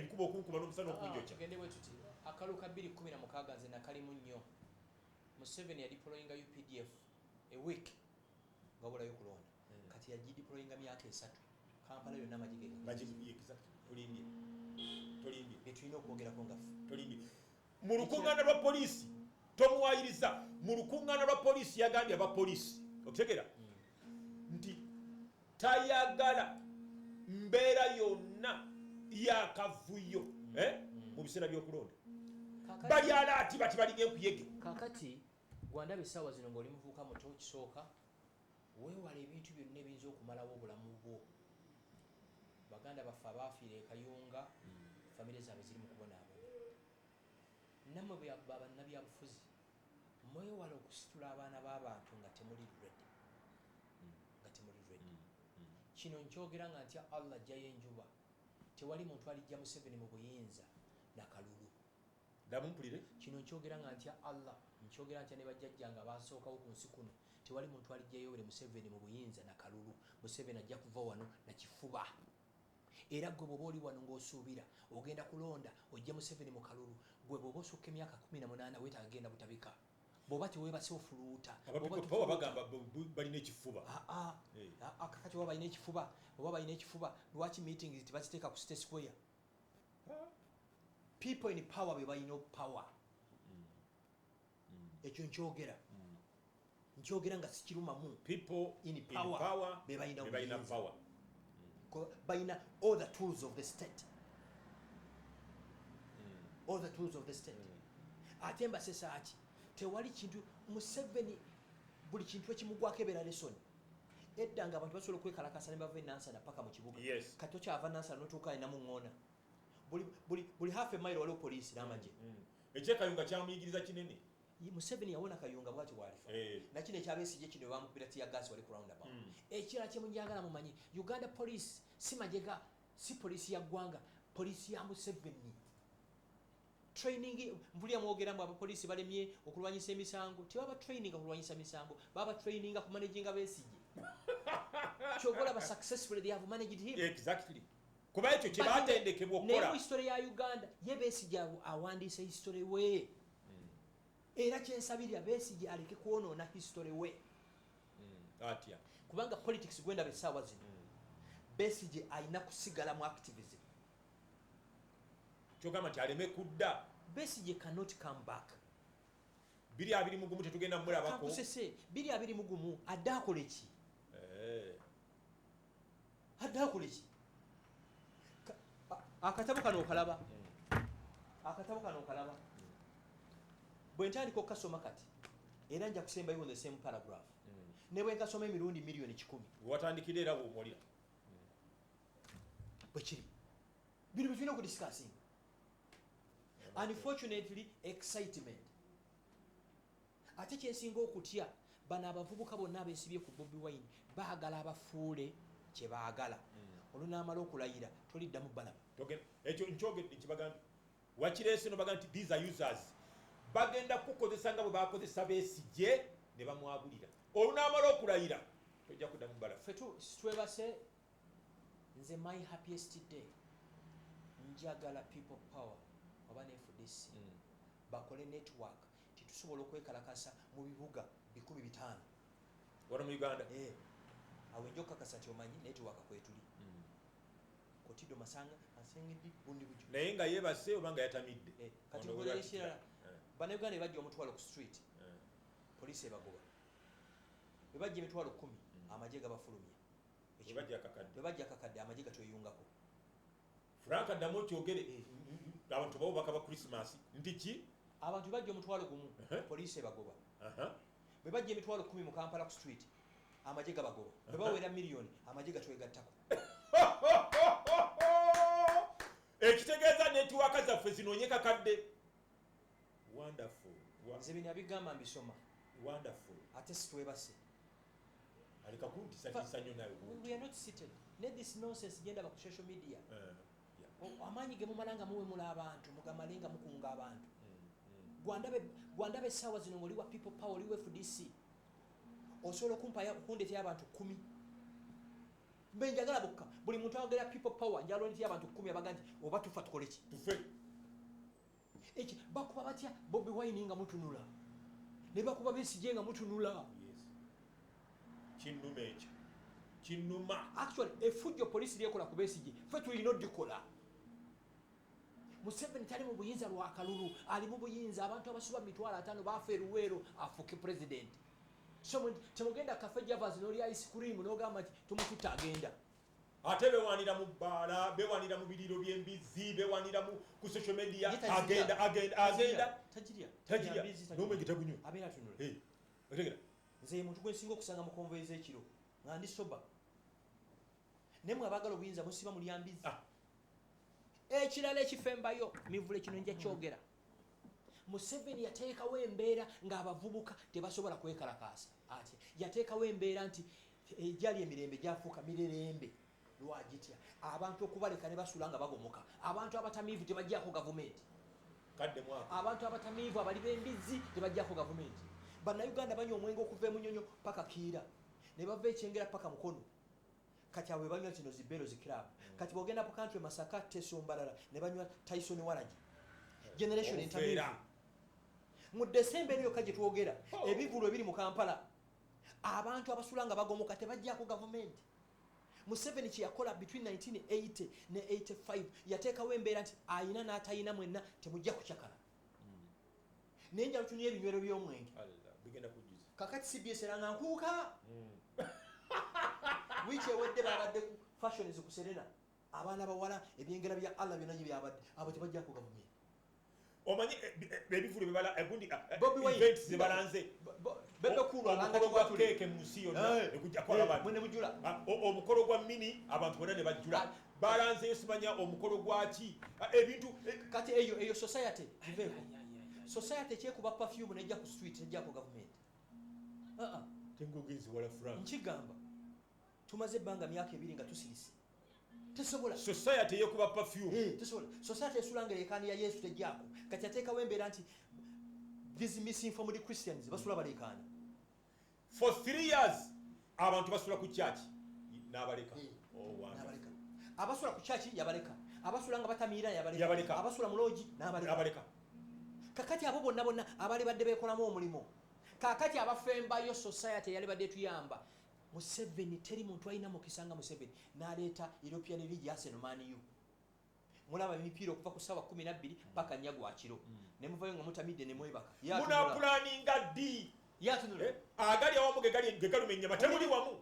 Enkuba okunkuba n'omusana okunjokya. Tugende bwe tuti. Akalulu ka 2016 nze nakalimu nnyo. Museveni yadeployinga UPDF a week nga wabulayo okulonda. Kati yagideployinga myaka 3. Kampala yonna amagye ge Maji, exactly. Tolimbye, tolimbye. Bye tulina okwogerako nga ffe. Tolimbye. Mu lukuŋŋaana lwa poliisi, tomuwayiriza, mu lukuŋŋaana lwa poliisi yagambye abapoliisi, okutegera nti tayagala mbeera yonna yakavuyo, eh, mu biseera by'okulonda. Bali alert, bati balinga enkuyege. Kakati gwandaba essaawa zino ng'oli muvubuka muto, kisooka weewala ebintu byonna ebiyinza okumalawo obulamu bwo. Baganda baffe abaafiira e Kayunga, famire zaabwe ziri mu kubonaabona. Nammwe bwe bannabyabufuzi, mwewala okusitula abaana b'abantu nga temuli ready, nga temuli ready. Kino nkyogera nga ntya Allah ajjayo enjuba. Tewali muntu alijja Museveni mu buyinza nakalulu. Ddamu mpulire. Kino nkyogera nga ntya Allah, nkyogera ntya ne bajjajjange abasookawo ku nsi kuno. Tewali muntu alijja Yoweri Museveni mu buyinza nakalulu. Museveni ajja kuva wano nakifuba. Era gwe bw'oba oli wano ng'osuubira ogenda kulonda ojje Museveni mu kalulu, gwe bw'oba osukka emyaka 18 weetaaga genda butabika. Bw'oba teweebase ofuluuta. Aba People Power bagamba balina ekifuba. Aa. Kakati oba balina ekifuba, oba balina ekifuba, lwaki meetings tebaziteeka ku State Square? People in power be balina power. Ekyo nkyogera, nkyogera nga sikirumamu. People in in power, power be balina be balina obuyinza. Power. Balina all the tools of the state, all the tools of the state. Ate mbasesa ki? Tewali kintu Museveni, buli kintu ekimugwako ebeera lesson. Edda nga abantu basobola okwekalakasa ne bava e Nansana paka mu kibuga. Kati okyava Nansana notuuka enamuŋŋoona, buli half a mile waliwo poliisi n'amagye. Ekyekayunga kyamuyigiriza kinene. Museveni yawona Kayunga, bwati bwalifa. Nakino ekyabesigye kino, bamukubira tear gas wali ku roundabout. Ekirala kyemunjagala mumanyi, Uganda Police si majega, si poliisi ya ggwanga, poliisi ya Museveni. Training, mpulira mwogera mbu abapoliisi balemye okulwanyisa emisango. Tebaba training okulwanyisa misango, baba traininga ku managinga Besigye. Kyova olaba successfully they have managed him. Exactly, kuba ekyo kye batendekebwa Naye mu okukola. history ya Uganda, ye Besigye awandiise history we. Era kyensabirira Besigye aleke kwonoona history we. Atya? Kubanga politics gwendaba essaawa zino, Besigye alina kusigala mu activism. Kyogamba nti aleme kudda? Besigye cannot come back. 2021 tetugenda mulabako. Kankusese, 2021 adde akole ki? Adde akole ki? Akatabo kano okalaba? Akatabo kano okalaba? Bwe ntandika okukasoma kati, era nja kusembayo on the same paragraph. Ne bwe nkasoma emirundi miliyoni 100. Wewatandikira era bwomulira. Bwe kiri. Bino bye tulina okudiscussinga. Unfortunately, excitement. Ate kyensinga okutya, bano abavubuka bonna abeesibye ku Bobi Wine baagala abafuule kye baagala. Olunaamala okulayira, toliddamu balaba. Ekyo nkyogedde, nkibagambye, wakireese nobaga nti these are users. Bagenda kukozesa nga bwe bakozesa Besigye ne bamwabulira. Olunaamala okulayira tojja kuddamu balaba. Ffe twebase. Nze my happiest day, njagala People Power oba ne FDC bakole network, titusobola okwekalakasa mu bibuga 500 wano mu Uganda. Eh, awo enja okukakasa nti omanyi network kwetuli. Kotido, Masanga, Masengedi, bundi bujo. Naye nga yeebase oba nga yatamidde. Eh, kati Ono nkolera we ekirala. bakitira. Bannayuganda bajja 10,000 ku street, poliisi ebagoba. Bwe bajja 100,000, amagye gabafulumya. Bwe bajja akakadde. Bwe bajja akakadde, amagye gatweyungako. Frank, ddamu okyogere. Abantu bawo bakaba Christmas nti ki? Abantu bajja 10,000, poliisi ebagoba. Bwe bajja 10,000 mu Kampala ku street, amagye gabagoba. Bwe bawera miliyoni, amagye gatwegattako. Ekitegeeza network zaffe zinoonye kakadde. Wonderful. Nze bino abigamba mbisoma. Wonderful. Ate sitwebase. Aleka kuntisatiisa nnyo nawe. We are not seated. Ne this nonsense gyendaba ku social media, amaanyi ge mumala nga muwemula abantu, mugamale nga mukunga abantu. Gwandaba essaawa zino ngaoli wa People Power, oli wa FDC, osobola okumpaya okundetera abantu 10? Benjagala bokka. Buli muntu ayogera people power, njagala nti abantu 10 abaga nti oba tufa tukole ki? Tufe. Eki bakuba batya Bobi Wine nga mutunula, ne bakuba Besigye nga mutunula. Yes. Kinnuma ekyo, kinnuma. Actually efujjo polisi lyekola ku Besigye, ffe tulina odikola. Museveni tali mu buyinza lwa kalulu, ali mu buyinza abantu abasoba 500,000 baafa eruweero afuuke president. So temugenda Cafe Javas n'olya ice cream n'ogamba nti tumututte agenda. Ate bewanira mu bbaala, bewanira mu biriiro by'embizzi, bewanira ku social media. Ye tagirya. Agenda, agenda, agenda. Tagirya. Tagirya. Mbizzi tagirya. N'omwenge tagunywa. Abeera atunula. Hey, otegera. Nze ye muntu gwe nsinga okusanga mu konvoyi z'ekiro nga ndi soba. Naye mwe abaagala obuyinza musiba mulya mbizzi. Ekirala ekifembayo, Mivule, kino nja kyogera. Museveni yateekawo embeera ng'abavubuka tebasobola kwekalakaasa. Atya? Yateekawo embeera nti ejali emirembe gyafuuka mirerembe. Lwagitya? Abantu okubaleka ne basula nga bagomoka. Abantu abatamiivu tebajjako gavumenti. Kadde mwaka. Abantu abatamiivu abali b'embizzi tebajjako gavumenti. Bannayuganda banywa omwenge okuva e Munyonyo paka Kiira, ne bava Ekyengera paka Mukono. Kati abo banywa zino zibero zi club. Kati bw'ogenda ku country Masaka, Teso, Mbarara ne banywa Tyson Waragi. Generation Obuveera. entamiivu. Mu December eno yokka gye twogera, Oh. ebivvulu ebiri mu Kampala, abantu abasula nga bagomoka tebajjako gavumenti. Museveni kye yakola between 1980 ne 85, yateekawo embeera nti ayina n'atayina mwenna temujja kucakala. Naye njala tunywa ebinywero by'omwenge. Allah, bigenda kujjuza. Kakati CBS eranga nkuuka. Wiiki ewedde babadde ku fashions ku Serena. Abaana bawala ebyengera bya Allah byonna gye byabadde. Abo tebajjako gavumenti. Omanyi, ebivvulu bye egundi, Bobi Wine. events ze balanze. Bebe Cool alanga Omukolo gwa kiwatule. keeke mu nsi yonna Eh, ne gujjako abantu. mwe ne mujula. Omukolo gwa mini abantu bonna ne bajjula. Balanzeyo simanya omukolo gwa ki? Ebintu, Kati eyo society giveeko. Society ekyekuba perfume nejja ku street nejjako gavumenti. Tengogenzi wala Frank. Nkigamba tumaze ebbanga myaka 2 nga tusirise. Tesobola. Society eyekuba perfume. Tesobola. Society esula nga leekaani ya Yesu tejjaako. Kati ateekawo embeera nti these misinformed Christians basula baleekaana. For 3 years abantu basula ku church n'abaleka. Oh, wonderful. N'abaleka. Abasula ku church yabaleka. Abasula nga batamiira yabaleka. Yabaleka. Abasula mu lodge n'abaleka. N'abaleka. Kakati abo bonna bonna abali badde beekolamu omulimu. Kakati abafembayo society yali badde etuyamba. Museveni teri muntu alina mukisa nga Museveni n'aleeta European League Arsenal Man U. Mulaba emipiira okuva ku ssaawa 12 paka 4 gwa kiro. Ne muvayo nga mutamidde ne mwebaka. Ye atunula. Munapulaninga ddi? Ye atunula. Agali awamu ge galuma ennyama, temuli wamu.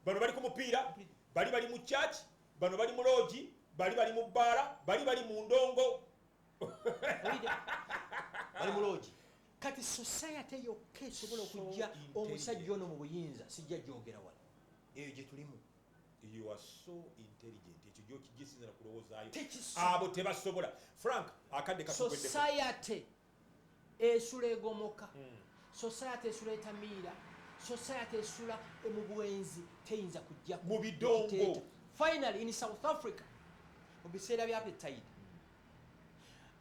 Bano bali ku mupiira, bali bali mu church, bano bali mu lodge, bali bali mu bbaala, bali bali mu ndongo. Owulidde? Bali mu lodge. Kati society yokka esobola So okujja intelligent. omusajja ono mu buyinza, sijja gyogera wano. Eyo gye tulimu. You are so intelligent. Ekyo gy'okigisinza na kulowoozaayo. Tekisobola. Abo tebasobola. Frank, akadde katuweddeko. Society esula egomoka. Society esula etamiira. Society esula mu bwenzi teyinza kujja Mu bidongo. kiteeta. Finally in South Africa mu biseera bya apartheid,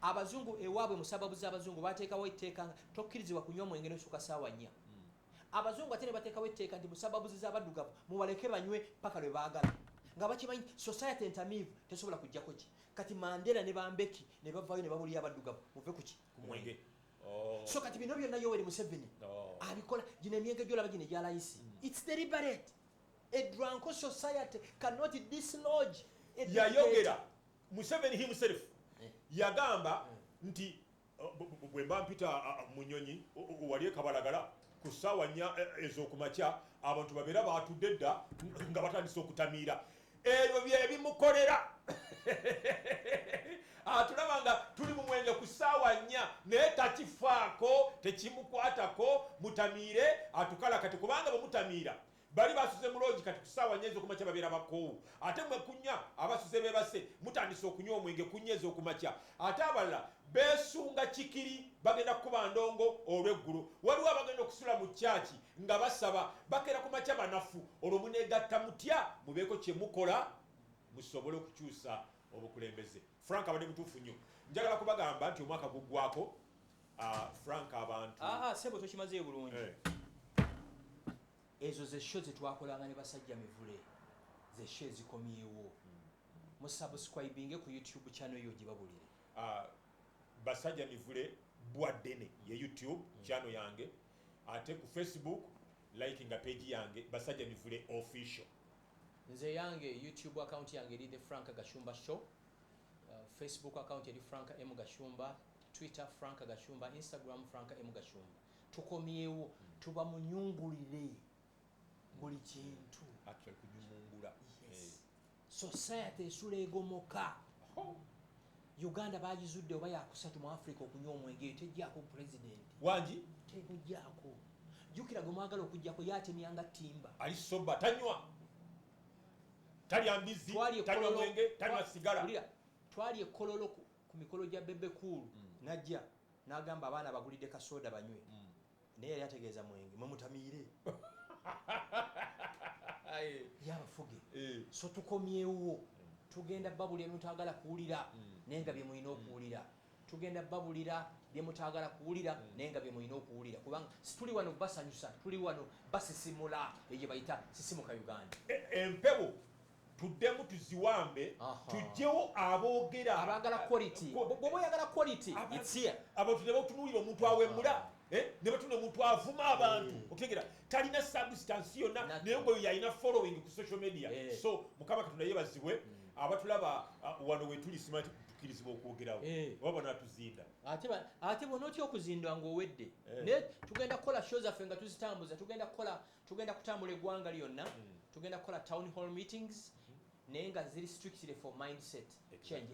abazungu ewaabwe mu sababu z'abazungu bateekawo etteeka nga tokkirizibwa kunywa mwenge n'osuka ssaawa 4. Abazungu ate ne bateekawo etteeka nti mu sababu z'abaddugavu mubaleke banywe paka lwe baagala, nga bakimanyi society entamiivu tesobola kujjako ki. Kati Mandela ne Bambeki ne bavaayo ne babulira abaddugavu muve ku ki? Ku mwenge. Oh. So kati bino byonna Yoweri Museveni Oh. abikola. Gino emyenge gy'olaba gino egya layisi, it's deliberate. A drunken society cannot dislodge a Yayogera dictator. Museveni himself yagamba nti bwe mba mpita mu nnyonyi wali e Kabalagala ku ssaawa 4 ez'okumakya, abantu babeera baatudde dda nga batandise okutamiira. Ebyo bye bimukolera. Atulaba nga tuli mu mwenge ku ssaawa 4, naye takifaako, tekimukwatako. Mutamiire atukala kati, kubanga bwe mutamiira bali basuze mu lodge, kati ku ssaawa 4 ez'okumakya babeera bakoowu. Ate mwe kunya abasuze beebase mutandise okunywa omwenge ku 4 ez'okumakya. Ate abalala beesunga kikiri, bagenda kukuba ndongo olw'eggulu. Waliwo abagenda okusula mu kyaki nga basaba, bakera ku makya banafu. Olwo muneegatta mutya mubeeko kye mukola musobole okukyusa obukulembeze? Frank abadde mutuufu nnyo. Njagala kubagamba nti omwaka guggwako. Frank, abantu Sebo, tokimazeeyo bulungi. Ezo ze show zetwakolanga ne basajja mivule. Ze show ezikomyewo. Musubscribinge ku YouTube channel yo, gibabulire. Ah, Basajja Mivule Bwaddene ye YouTube channel yange, ate ku Facebook likinga page yange, Basajja Mivule Official. Nze yange YouTube account yange eri The Frank Gashumba Show, Facebook account eri Frank M Gashumba, Twitter Frank Gashumba, Instagram Frank M Gashumba. Tukomyewo, tuba munyungulire buli kintu. Actually kunyumungula. Yes. Society esula egomoka. Oh. Uganda bagizudde oba yakusatu mu Africa okunywa omwenge. Eyo tejjako pulezidenti. Wangi. Temujjaako. Jjukira gwe mwagala okugjako yatemyanga timba. Ali sober, tanywa, talya mbizi, Twali tanywa mwenge, tanywa sigala. Wulira, twali ekololo ku mikolo gya Bebe Cool, najja n'agamba abaana bagulidde kasoda banywe, naye yali ategeeza mwenge. Mwemutamiire yabafuge. So tukomyewo, tugenda babulira byemutagala kuwulira, naye nga byemulina okuwulira. Tugenda babulira byemutagala kuwulira, naye nga byemulina okuwulira, kubanga situli wano basanyusa, tuli wano basisimula. Eyo bayita Sisimuka Uganda. Empewo tuddemu tuziwambe. Tugyewo aboogera abaagala quality. Bw'oba oyagala quality, it's here. Abantu ne batunuulira omuntu awemula, ne batunula omuntu avuma abantu. Otegera talina substance yonna. Nothing. Naye ngaoyo yalina following ku social media. So Mukama Katonda yeebazibwe. Abatulaba, wano wetuli simanyi tukirizibwa okwogerawo oba banatuzinda. Ate bona otya okuzindwa ng'owedde? Naye tugenda kukola show zaffe nga tuzitambuza. Tugenda kutambula eggwanga lyonna. Tugenda kukola town hall meetings, naye nga ziri strictly for mindset change.